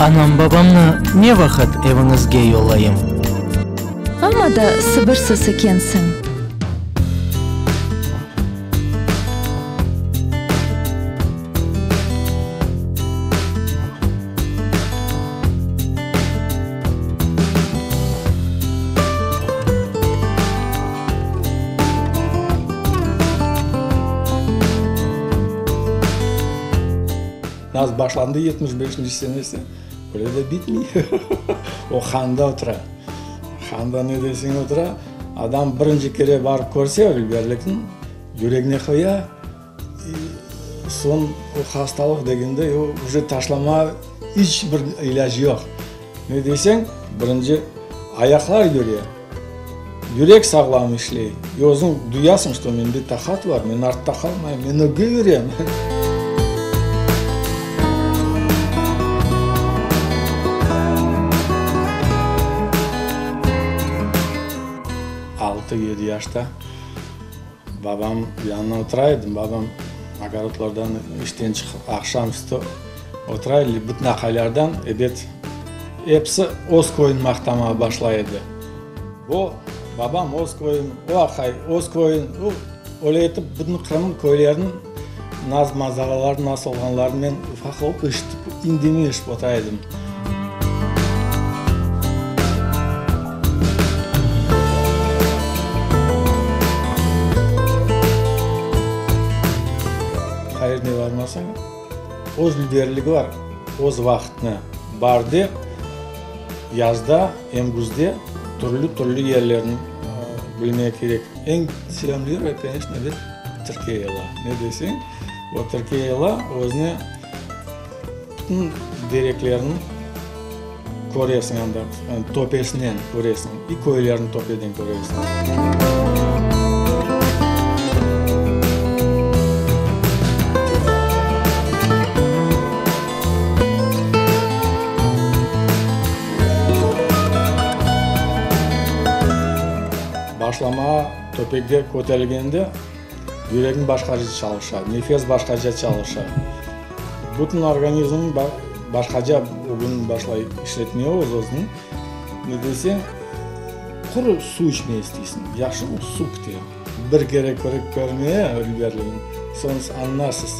Anam-babamnı ne vaqıt eviñizge yollayım? Amma da sıbırsız ekensiñ. Naz başlandı 75-nci senesi, öyle de bitmey. O handa otura. Handa ne deseñ otura, adam birinci kere barıp körse Ülgerlikni, yüregine qoya, soñ o hastalıq degende, o uje taşlama iç bir ilâc yoq. Ne deseñ, birinci ayaqlar yüre, yürek sağlam işley, i özüñ duyasıñ, çto mende taqat bar, men artta qalmayım, men ögge yürem. Altı-yedi yaşta babam yanına otura edim, babam ogorodlardan işten çıqıp aqşam üstü otura edi, bütün aqaylardan ebet episi öz köyün maqtamağa başlay edi. Bu, babam öz köyün, o aqay öz köyün, öyle etip bütün Qırımnıñ köyleriniñ naz manzaraları nasıl olğanlarını men ufaq olıp eşitip, indemey eşitip otura edim. Qayerine barmasañ, öz liderligi bar, öz vaqtını baarde, yazda em küzde türlü-türlü yerlerni bilmek kerek. Eñ sevimli yer, koneçno, ebet, Türkiye yela. Ne deseñ, o Türkiye yela özüne bütün dereklerni köresiñ anda, töpesinen köresiñ, i köylerni töpeden köresiñ. Başlama töpege köterilgende yüregiñ başqaca çalışa, nefes başqaca çalışa. Bütün organizmiñ başqaca o kün başlay işletmeye öz-özüni. Ne deseñ, quru suv içmeye isteysiñ, yahşı suv kite. Bir kere körip körmeye ülgerligini, soñ añlarsız.